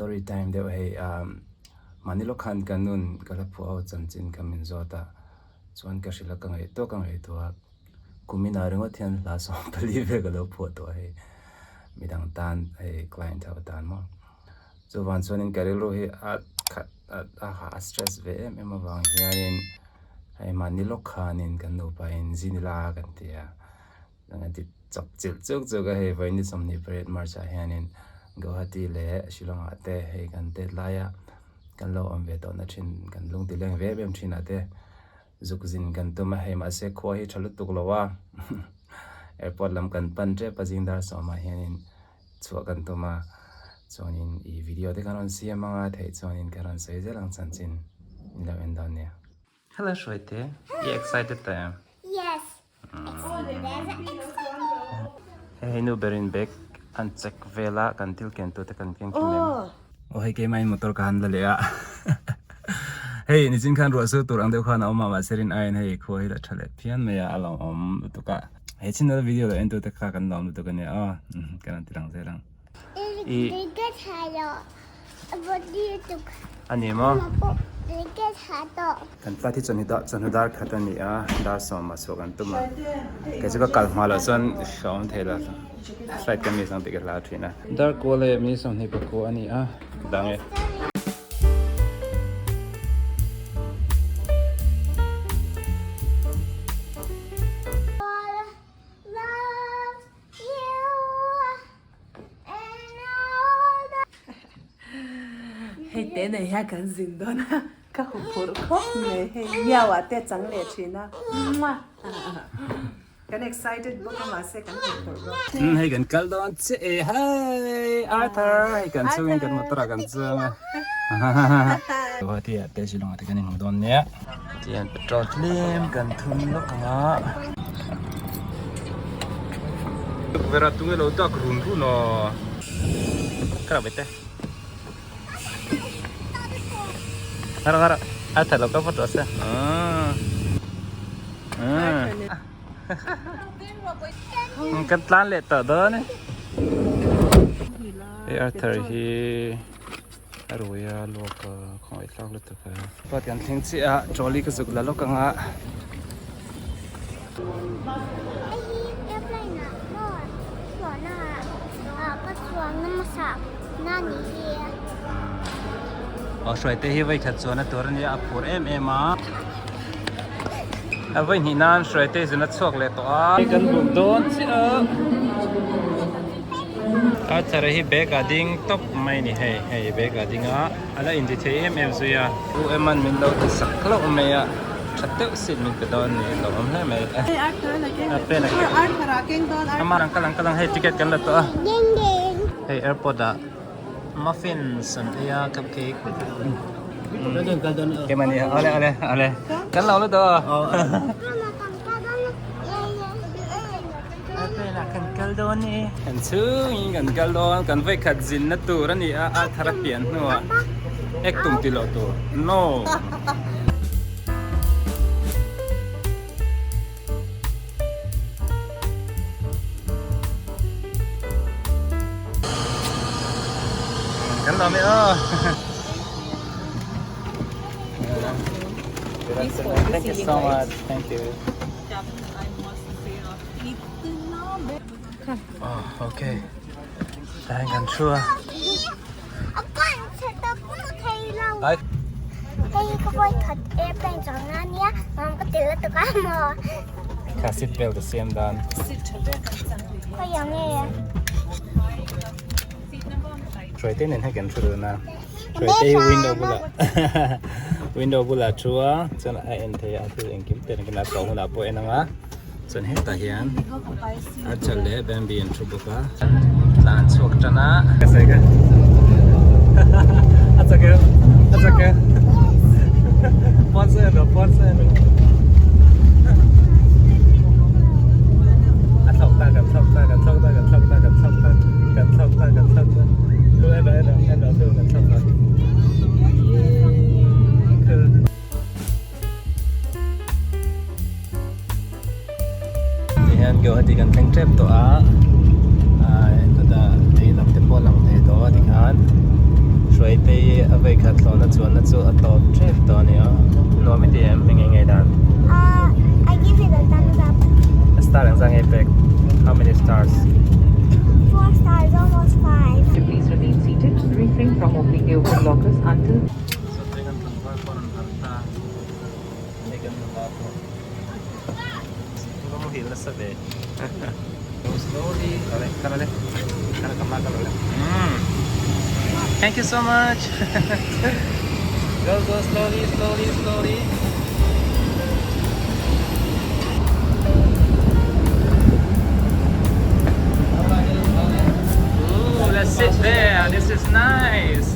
Story time deuh hei mahni lawk khan ka nun ka la phuah ho chanchin kha min zawt a chuan ka hrilh a ka ngaihtuah ka ngaihtuah a kumin ah ringawt hian hla 14 vel ka lo phuah tawh a hei midang tan hei client ho tan maw chuvang chuanin ka rilru hi a khat a hah a stress ve em em avang hianin hei mahni lawk khanin kan nupa in zin ila kan ti a. Kan ti chak chilh chuk chuk a hei vawiin ni 28 March ah hianin Guwahati leh Shillong ah te hei kan tet lai a kan lo awm ve tawhna thin kan lung ti leng ve em em thin ah te zuk zin kan tum a hei mahse khua hi tha lutuk lo a airport lam kan pan tep a zing dar sawmah hianin chhuah kan tum a chuanin ih video te kan rawn siam ang a theih chuanin ka rawn sawi zel ang chanchin in lo en dawn nia. Hello Hruaite, i excited ta em? Yes. Hei nu berin bag an check vel a kan thil ken tur te kan keng kim em. Aw hei keimah in motor ka han la leh a hei nichin khan ruah sur tur ang deuh khan a awm a mahse rin aiin hei khua hi la tha leh phian mai a a lo awm lutuk a he channel video lo en tu te kha kan lawm lutuk ania aw kan rawn ti lang zel ang. A ni maw? Kan flight hi chawhnu dar chawhnu dar khat a ni a, dar sawmah chhuah kan tum a. Kei chu ka kal hma loh chuan ka awm thei lo, flight ka miss ang tih ka hlau thin a. Dar kual leh mi 29 a ni a, dang e. Hei te nei hian kan zin dawn a, ka huphurh khawp mai hei miau ah te a chang leh thin a, kan excited bawk a mahse kan huphurh bawk. Hei kan kal dawn che e hei Arthur hei kan chungin kan motor ah kan chuang a Guwahati ah te Shillong ah te kan inhmu dawn nia tihian petrol tlem kan thun lawk ang a. Tukverh ah tunge lo dak run run aw. Ka rak bete. Ngara ngara. A tha lo ka photo se. Kan tlan leh tawh dawn e. Hei Arthur hi a rui a luak a khawngaih tlak lutuk a. Pat kan thleng chiah a trolley ka zuk la lawk ang a. Aw hruaite hi vawi khat chuan a tur a nia a phur em em a. A vawi hnih nan hruaite zun a chhuak leh tawh a. Kan buk dawn chiah a. A thar hi bag ah ding tawp mai a ni hei hei bag ah ding a a la inti thei em em zui a. U Eman min lo ti sak hlauh mai a tha deuh seat min pe dawn ni lo awm hle mai a pen a keng ama ang kal ang kal ang hei ticket kan la tawh a hei airport ah muffins an ei a cupcake keimah ni awle awle awle kan lo la tawh a. Airplane ah kan kal dawn e. Kan chhungin kan kal dawn, kan vawikhat zinna tur a ni a, a thar a pian hnuah ek tum ti loh tur. No. Kan lawm e aw. Thank you so much. Thank you. Oh, okay. Tahan kan thu a. Ai. Kha seat belt a siam dan. Hruaite nen hei kan thu dun a. Hruaite hi window bulah window bulah thu a chuan a en thei a thil engkim te engkim a ko hunah pawh en ang a chuan hetah hian Archer leh Bambi an thu bawk a tlan chhuak tan a ka sawi ka a chak em a chak em pawn sawi rawh pawn sawi rawh a thlawk ta kan thlawk ta kan thlawk ta kan thlawk ta kan thlawk ta kan thlawk ta kan thlawk ta thu en rawh en rawh en rawh thu kan thlawk ta Tihian Guwahati kan thleng tep tawh a, chutah lei lam te pawh a lang thei tawh a tikhan. Hruaitei a vei khat hlawhna chuanna chu a tawp tep tawh a ni a. Nuam i ti em? Eng eng nge dan? Uh, I give it a thumbs up. A star engzah nge pek? How many stars? 4 stars, almost 5. Please remain seated, refrain from opening the open lockers until Sawtei kan tlangval pawh rawn harh ta. Hei kan nula pawh. Ka muhil nasa ve. Go slowly. Kale, kale le. Kale ka ma kale le. Mm. Thank you so much. Go, go slowly, slowly, slowly. Ooh, let's sit there. This is nice.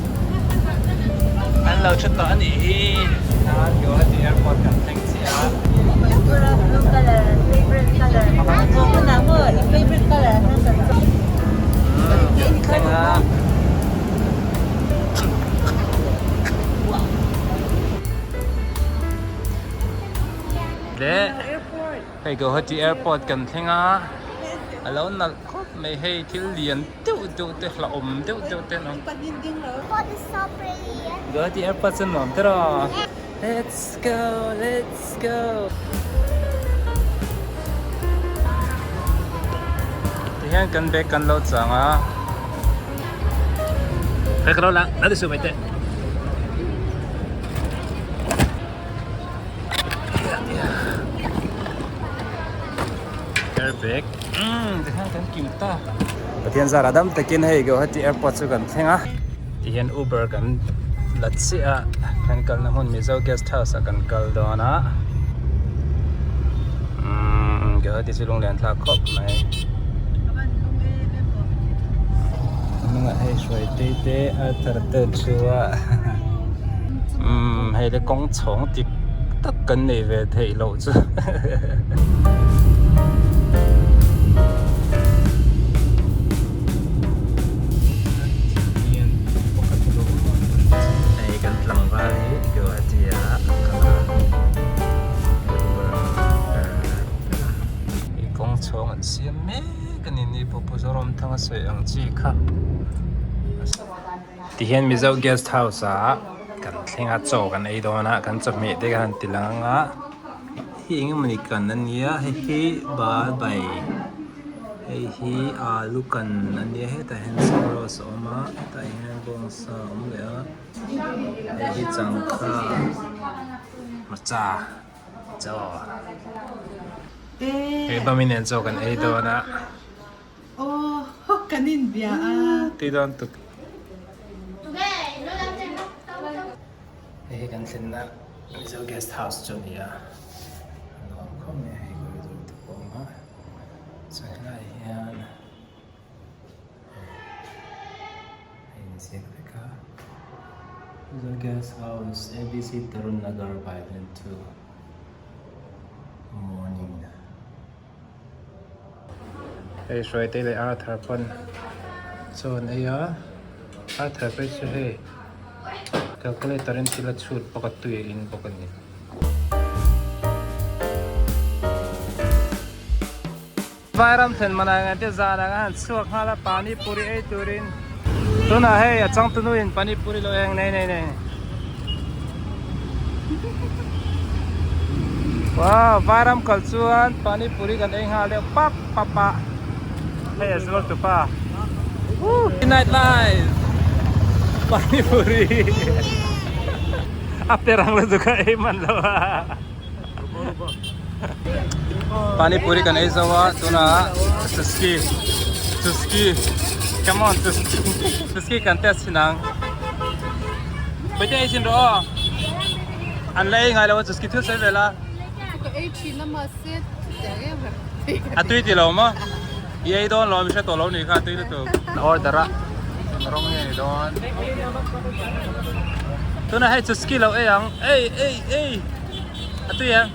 An lo thu tawh a nih hi. Guwahati airport kan thleng chiah a. Thleng a. Le hei Guwahati airport kan thleng a. A lo nalh khawp mai hei thil lian deuh deuh te hlauhawm deuh deuh te an awm. Guwahati airport chu nuam te rawh. Let's go let's go. Tihian kan bag kan lo chang a. Hei ka lo lang la ti suh mai teh. Airbag umm tihian kan kiu ta. Pathian zara dam takin hei Guwahati airport chu kan thleng a. Tihian Uber kan la chiah a kan kalna hmun Mizo guest house ah kan kal dawn a umm Guwahati chu lunglen thlak khawp mai. A hnungah hei hruai tei te Arthur te thu a umm hei le kawng chhawng dik tak kan nei ve theih loh chu. Hei kan tlangval hi Guwahati ah a kal a Hei kawng chhawng an siam mek a ni ni pawh Pu Zoramthanga sawi ang chi kha Tihian Mizo guest house ah kan thleng a chaw kan ei dawn a kan chawhmeh te kan han ti lang ang a hei eng emawni kan a nia hei hi bal bai hei hi alu kan a nia hetah hian churros a awm a hetah hian bawngsa a awm leh a hei hi changkha hmarcha chaw hei bawmi nen chaw kan ei dawn a. Aw kan inbia a. Tui dawn tuk. Hei hi kan thlenna Mizo guest house chu a ni a, a nuam khawp mai a hei corridor te pawh a awm a, chuan helaiah hian hei a inziak vek a, Mizo guest house ABC Tarun Nagar Bailen 2 morning. Hei Hruaitei leh Arthur pawn chaw an ei a, Arthur phei chu hei calculator in thil a chhut bawk a tui a in bawk a ni. Vairam thlen manah ngan te zanah an han chhuak nghal a pani puri ei turin tunah hei a changtunu in pani puri lo eng nei nei nei. Wow vairam kal chuan pani puri kan ei nghal deuh pap pap a hei a zuar tu pa night life pani puri a per ang la chu ka ei man lo a pani puri kan ei zo a tunah chuski chuski come on chuski chuski kan test thin ang. Paite ei chin rawh aw. An la ei ngai lo a chuski thil sawi vel a. Ka ei thin a mahse chutiang em em. A tui ti lo maw? I ei dawn lo mi hre tawh lo ni kha a tui lutuk. An order a eng rawng nge ni dawn. Tunah hei chuski lo ei ang ei ei ei a tui em?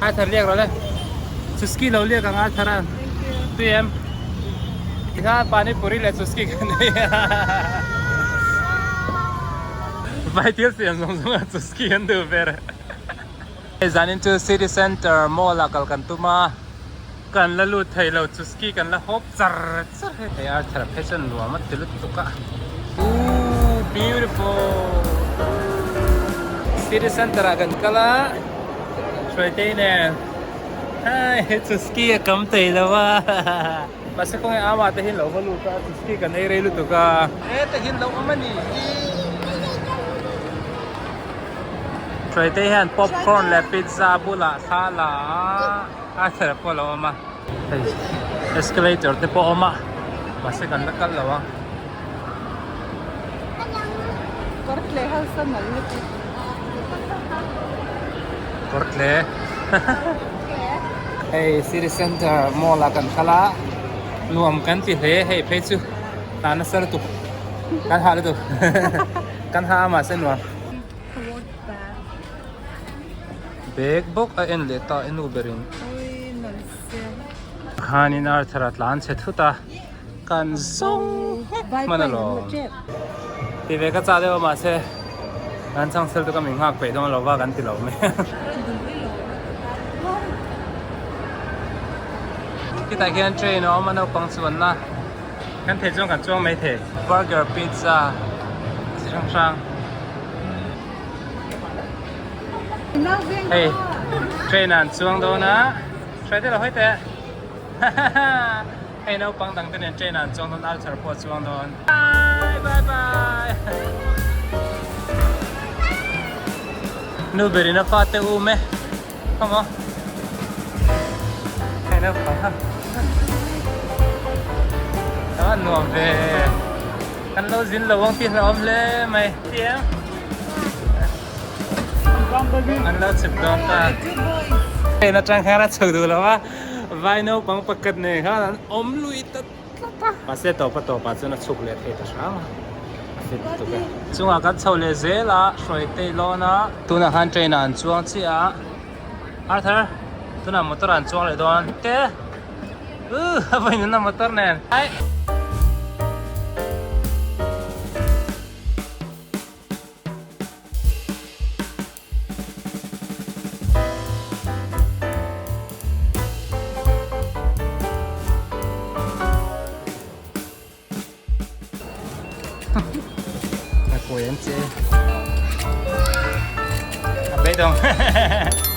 Arthur liak rawh le. Chuski lo liak ang Arthur a. Tui em? Tikhan pani puri leh chuski kan ei a. Vai thil siam zawng zawng a chuski an duh ber. Hei zanin chu city center mall ah kal kan tum a. Kan la lut thei lo chu ski kan la hawp char char hei. Hei Arthur a phei chuan nuam a ti lutuk a. Ooh beautiful. City center ah kan kal a Hruaitei nen hei chu ski a kam thei lo a. Mahse kawng e ama te hi an lo va lut a chu ski kan ei rei lutuk a. Heta hi an lo awm a ni. Hruaitei hian popcorn leh pizza bulah thla a la a. A thler pawh a lo awm a, hei escalator te pawh a awm a, mahse kan la kal lo a. Kawrtle house a nalh lutuk. Kawrtle Hei city center mall ah kan kal a, nuam kan ti hle hei phei chu hna nasa lutuk kan hah lutuk kan hah a mahse nuam. Bag bawk a en leh ta e nu berin. Khanin Arthur a tlan chhe thut a, kan zawng nghek hman alawm. Ti ve ka chah deuh a mahse kan chang sel chu ka min nghak peih dawn lo va kan ti lo mai. Khitah khian train a awm a naupang chuanna kan thei chuan kan chuang mai thei. Burger, pizza chi hrang hrang. Hei train ah an chuang dawn a hruai te lo hawi teh hei naupang dang te nen train ah an chuang dawn Arthur pawh a chuang dawn bye bye bye nu berin a fate um e come on hei naupang ha a nuam ve kan lo zin lo ang tih hlauhawm hle mai chiang. An lo chhuk dawn ta. Train atang khan a chhuk duh lo a, vai naupang pakhat nen khan an awm lui ta tlat a. Mahse tawpa tawpah chuan a chhuk leh thei ta hram a, a fit lutuk e. Chungah kan chho leh zel a, Hruaitei lawn a. Tunah khan train ah an chuang chiah a, Arthur tunah motor ah an chuang leh dawn te. Uuh a vawiin a motor nen. A kawi an che. A beidawng.